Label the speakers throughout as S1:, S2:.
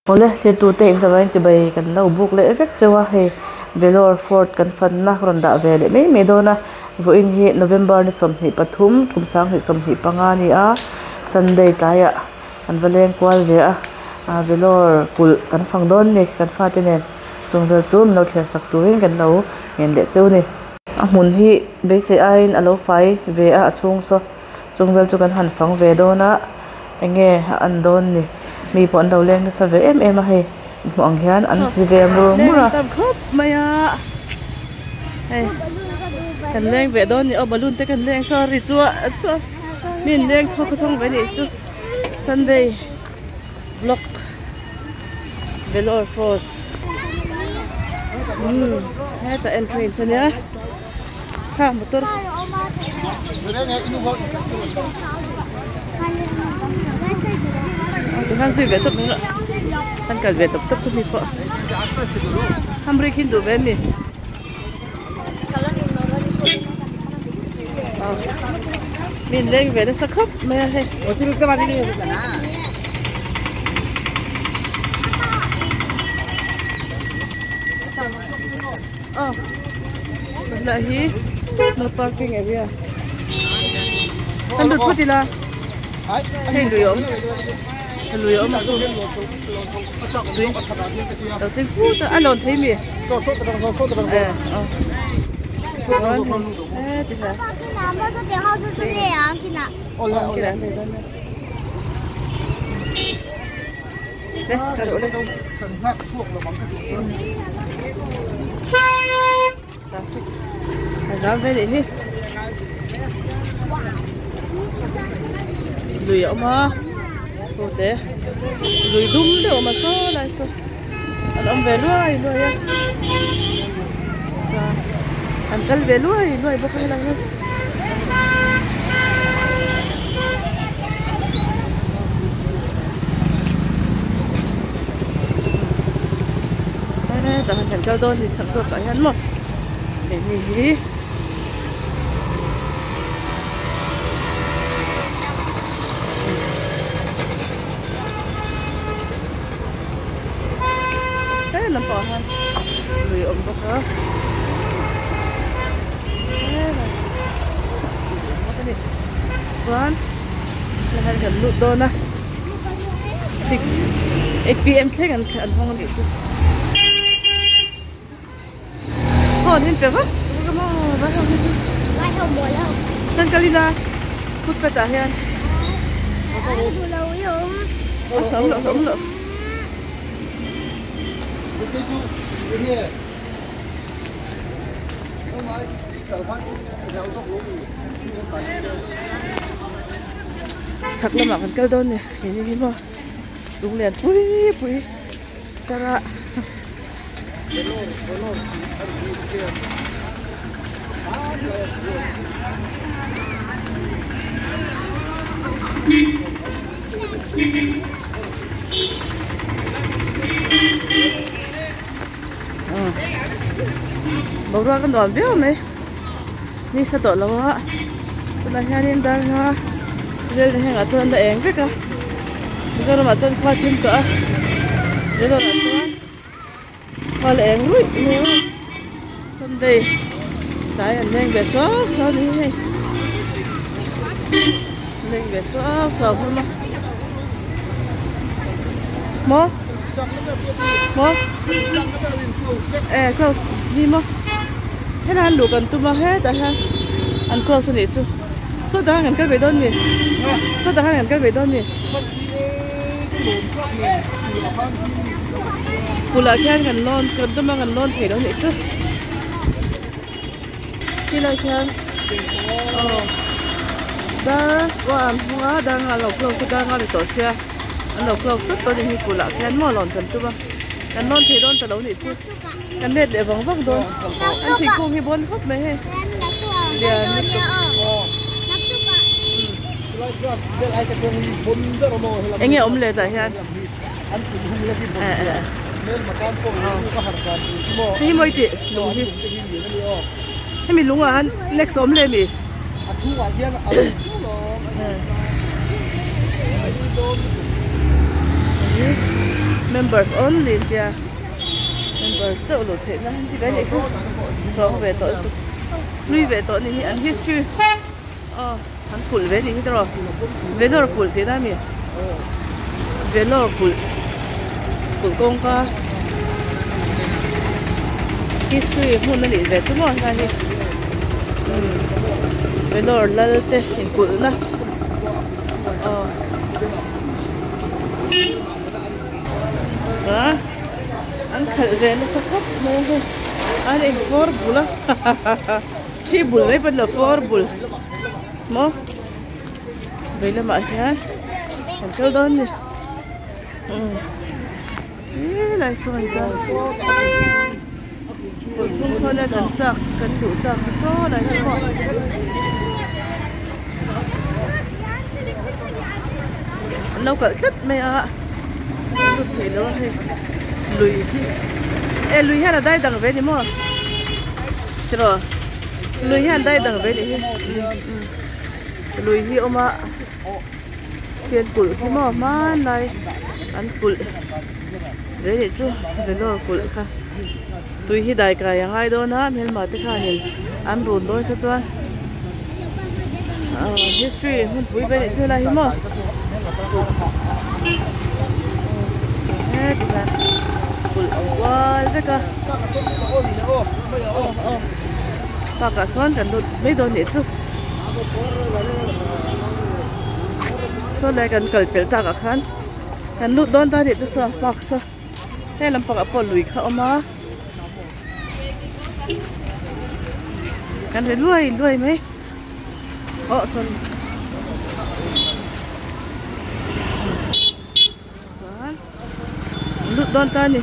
S1: Awle thirtute in zavaiin chibai kan lo buk leh vek cheu a hei Vellore fort kan fanna rawn dah ve leh mai mai dawn a vawiin hi November ni 23 kum 2025 a ni a Sunday tlaiah an va leng kual ve a ah Vellore kulh kan fang dawn a ni kan fate nen chung vel chu min lo thler sak turin kan lo ngen leh cheu a ni. A hmun hi beisei aiin a lo fai ve a a chhung saw. Chung vel chu kan han fang ve dawn a eng nge a an dawn ni mi pawh an lo leng nasa ve em em a hei hmuh ang hian an chi ve mur mur a. Tam khawp mai a hei kan leng ve dawn ni aw balloon te kan leng sorry chu a chu mi an leng thawk thawng ve nih chu Sunday vlog Vellore Falls umm hetah entrance ania. Kha motor. Tikhan zui ve tawp mai rawh. An kal ve tawp tawp chu mi pawh. Hamri khin duh ve mi. Min leng ve nasa khawp mai a hei. Aw tunah hi no parking area kan lut phawt ila hei lui a awm lui a awm a tui lo tling phut a a lawn thei mi eh aw chuan hei he ti hian Lui a awm a aw te lui dum deuh a awm a saw lai saw an awm ve luai luai a chuan an kal ve luai luai bawk a helai hi. Hetah hian kan kal dawn a ni chhak zawkah hian maw keini hi. He lampang ah hian lui a awm bawk a helai lui a awm bawk a ni chuan helai hian kan lut dawn a 6 8 pm thleng an an hawng a nih chu phone hi an pe vak vak a maw vai ho hi chu kan kal ila footpath ah hian a awm loh a awm loh. Chhak lamah kan kal dawn a ni keini hi maw lung lian pui pui tara Boruak a nuam viau mai ni sa tawh lo a tunah hianin dar nga rel ni hengah chuan la eng vek a Mizoramah chuan khua thim tawh a Mizoramah chuan khua la eng ruih mai a Sunday tlai an leng ve suau suau a ni hei leng ve suau suau hlawm a maw maw eh close ni maw helai an luh kan tum a hetah hian an close a nih chu sawtah khan kan kal ve dawn mi sawtah khan kan kal ve dawn mi Kulh khian kan lawn kan tum a kan lawn thei lo nih chu helai khian aw dar pawh an hmang a dar nga lo close a dar nga ni tawh sia an lo close tlat tawh a ni hi kulh ah khian maw lawn kan tum a kan lawn thei dawn ta lo nih chu kan let leh vang vang dawn an thingkung hi bawn khawp mai hei lian lutuk. Eng nge awm leh tah hian hei hi mawi tih lung hi hemi lungah hian next awm leh a mi Members only an tia members chauh luh theih na an ti ve anih kha chuang ve tawh lutuk hlui ve tawh anih hi an history aw an kulh ve anih hi tiraw Vellore kulh tihna ami Vellore kulh kulh kawngka history hmun anih ve chu maw helai hi umm Vellore lal te inkulhna aw. Chuan an khalh ve nasa khawp mai a hei an in fawr bul a thi bul mai pawh nilo fawr bul maw vei lamah hian kan kal dawn a ni umm helai sawn chuan kulhphung sawn a kan chak kan duh chak te saw lai te pawh. An lo kalh tlat mai a an lut thei lo a hei lui hi e lui hian a dai dang ve a ni maw tiraw lui hian a dai dang ve a nih hi lui hi a awm a khian kulh khi maw hmanlai an kulh ve nih chu Vellore kulh kha tui hi dai kai a ngai dawn a hmelma te khanin an run dawn kha chuan ahh history hmunpui ve nih chu helai hi maw heti hian kulh a kual vek a park ah sawn kan lut mai dawn nih chu saw lai kan kal pelh tak ah khan kan lut dawn ta nih chu saw park saw heng lampang ah pawh lui kha a awm a kan ri luai luai mai aw sawn chuan lut dawn ta a ni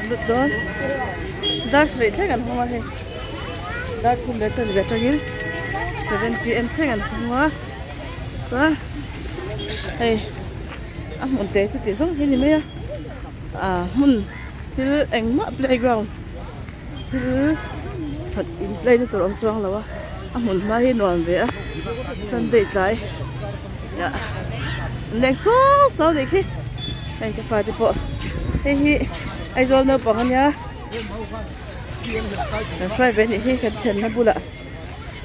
S1: lut dawn dar sarih thleng an hawng a hei dar thum leh chanve atangin 7 pm thleng an hawng a chuan hei a hmun te chu tih zawng hi a ni mai a ah hmun thil engmah playground thil in play na tur a awm chuang lo a a hmun hma hi nuam ve a sunday tlai ah an leng suau suau anih khi hei ka fate pawh hei hi Aizawl naupang ania kan hruai ve anih hi kan thlenna bulah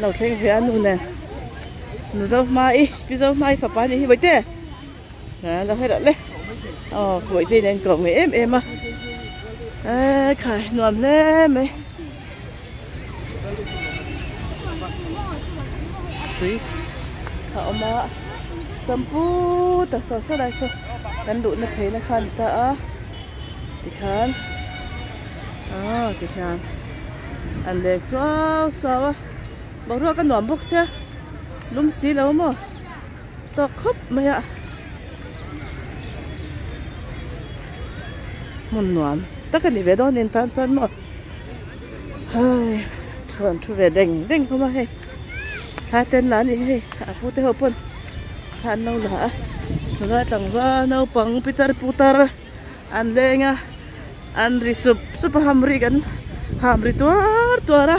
S1: lo thleng ve a nu nen nu zo hmai pi zo hmai fapa anih hi bawihte. A lo hei le aw bawihte in a inkawp ngei em em a eee khai nuam hle mai tui a awm a champut a saw saw lai saw kan luhna pheina kha a ni ta a tikhan aw tikhian an lek suau suau a boruak a nuam bawk sia lum si lo maw. Tawk khawp mai a hmun nuam tak a ni ve dawn in tan chuan maw hai thu an thu ve deng deng hlawm a hei thla te an la a ni hei a pu te ho pawn thla an lo la a nula tlangval naupang pitar putar an leng a an ri sup sup a hamri kan hamri tuar tuar a.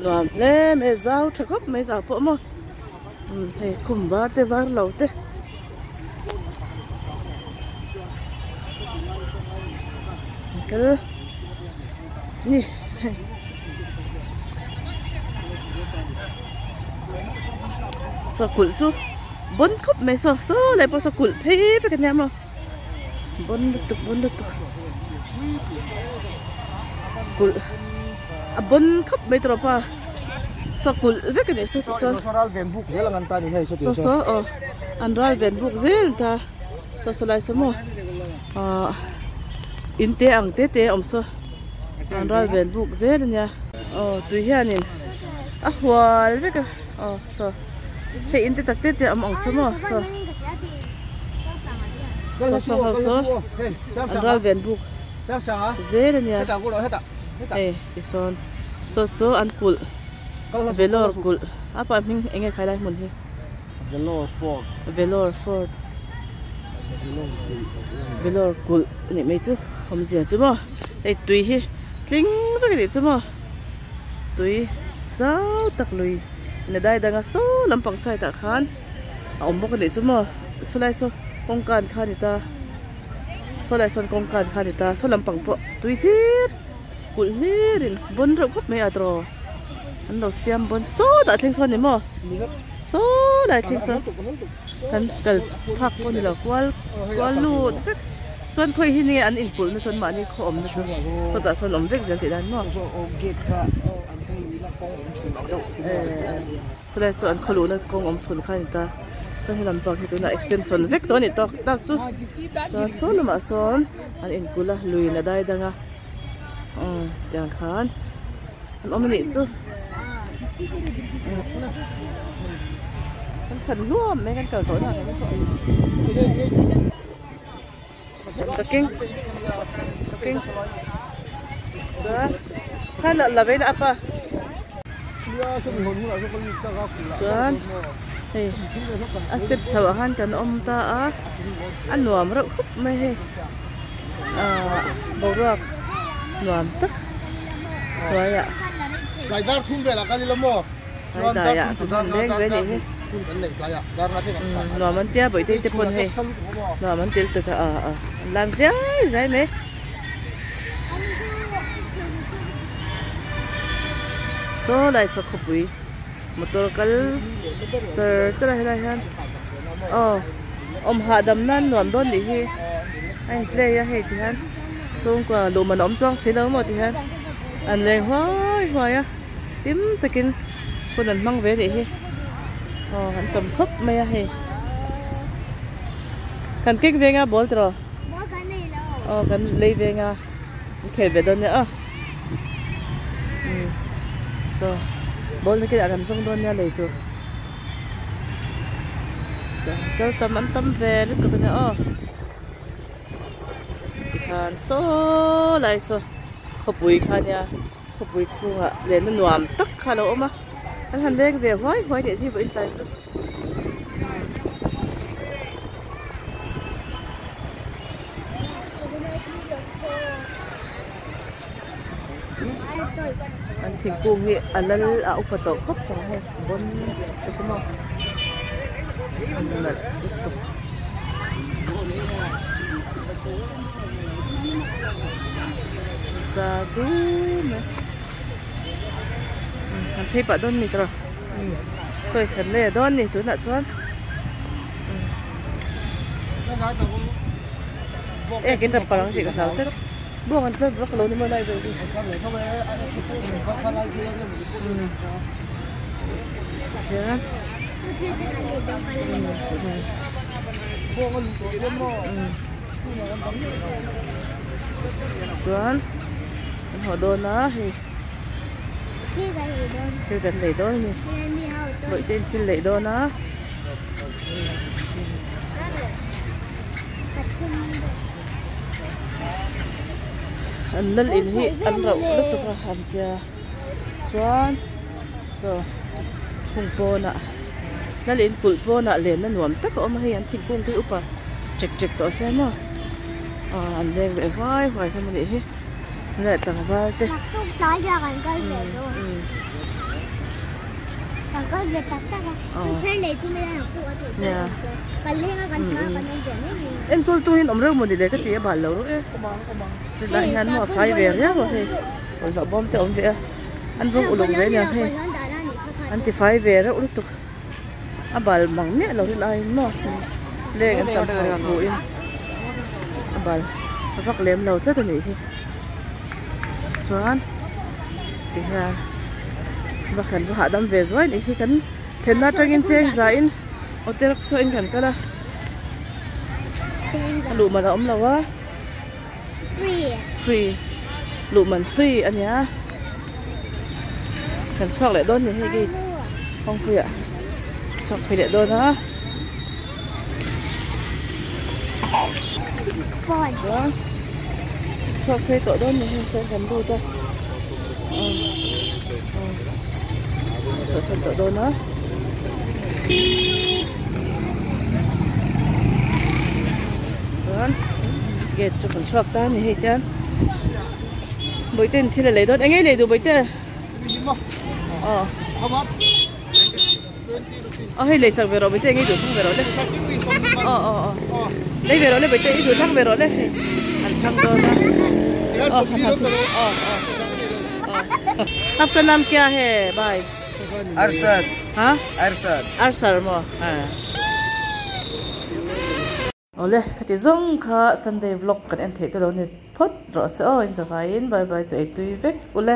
S1: Nuam hle mai zau tha khawp mai zau pawh maw hei khum var te var lo te kal ni hei saw kulh chu. Bon khawp mai saw saw leh pawh saw kulh phei vek ania maw bon lutuk bon lutuk kulh a bon khawp mai tawh pa saw kulh vek ani saw ti sawn saw saw aw an ral ven buk zel ta saw saw lai saw maw ahh in te ang te te a awm saw an ral ven buk zel ania aw tui hianin a hual vek a aw saw. Hei in te tak te te a awm ang saw maw saw saw saw ho saw an ral ven buk zel ania hei tisawn saw saw an kulh Vellore kulh a pa hming eng nge khai lai hmun hi Vellore fort Vellore fort. Vellore kulh a nih mai chu awmzia chu maw hei tui hi tling vek a nih chu maw tui zau tak lui la dai dang a saw lampang side ah khan a awm bawk a nih chu maw sawlai saw kawngka an kha a ni ta saw lai sawn kawngka an kha a ni ta saw lampang pawh tui hlir kulh hlir in bawn reuh khawp mai a tiraw an lo siam bawn sawtah thleng sawn a ni maw saw lai thleng sawn. Kan kal phak pawh ni lo kual kual lut vek chuan khawi hi nge an inkulh na chuan mahni khaw awmna chu sawtah sawn awm vek zel tih dan maw sawlai saw an khaw luhna kawng awm chhun kha a ni ta chuan helam pang hi tunah extension vek tawh a ni tawk tak chu chuan saw lamah sawn an inkulh a lui in a dai dang a umm tiang khan. An awm anih chu kan chhan hluam mai kan kal tawh na ka keng ka keng chuan kha la la vei la apa chuan hei a step chho ah khan kan awm ta a a nuam reuh khawp mai hei ah boruak nuam tak hnuaiah tlai ah kan han leng ve anih hi nuam an tia bawihte te pawn hei nuam an tel tuk a ah ah an lam zai zai mai saw lai saw khawpui motor kal char char a helai hian aw awm hahdam nan nuam dawn nih hi a in play a hei ti hian chhungkua luh man a awm chuang si lo maw ti hian an leng huai huai a hlim takin hun an hmang ve nih hi aw an tam khawp mai a hei kan keng veng a ball tiraw aw kan lei veng a an khel ve dawn nia aw saw ball na kinah kan zawng dawn nia lei tur. Kal tam an tam ve lutuk a nia aw tikhan saw lai saw khawpui kha nia khawpui chhungah lenna nuam tak kha a lo awm a an han leng ve huai huai leh hi vawiin tlai chu. An thingkung hi a lal a upa tawh khawp ang hei bawn te chu maw a nalh lutuk. Za dum e an phei pah dawn mi tawh toys kan lei a dawn a ni tunah chuan. Ek in rawn parang tih ka hlau tlat. Buang an tlat vak lo ni maw lai vel hi. Hian chuan an haw dawn a hei thil kan lei dawn a ni bawihte in thil lei dawn a. An lal in hi an rauh lutuk a an tia chuan chaw hung pawnah lal in kulh pawnah lenna nuam tak a awm a hei an thingkung te hi upa ṭek ṭek tawh se maw ah an leng leh huai huai hlawm a nih hi leh tlangval te. Enkawl tu hian awm reuh maw ni le ka ti a bal lo reuh e tilai hian maw a fai ve riau a hei bawlhhlawh bawm te a awm ve a an vawng uluk ve aniang hei an ti fai ve reuh lutuk a bal mang miah lo rin aiin maw leng an tam hauh hmuhin a bal a vak lem lo tlat a nih hi chuan tihian va kan va hahdam ve zuai nih hi kan thlenna atangin cheng zain hotel saw in kan kal a a luh man a awm lo a free luh man free a nia kan chhuak leh dawn ni hei gate kawngpui ah chhuak phei leh dawn a chuan chhuak phei tawh dawn ni hei chuan kan lut a chhuahsan tawh dawn a. Chuan gate chu kan chhuak ta a ni hei tian Bawihte in thil a lei dawn eng nge i lei duh Bawihte? Aw Aw hei lei sak ve rawh Bawihte eng nge i duh thlang ve rawh le Aw aw aw lei ve rawh le Bawihte i duh thlang ve rawh le hei an thlang dawn a Aw aw aw Aapka naam kya hai bhai?
S2: Arshad.
S1: Ha?
S2: Arshad.
S1: Arshad maw? Awle, khati zawng kha Sunday vlog kan en theih chu lo ni phawt rawh se aw, inzavaiin bye bye chu ei tui vek ule.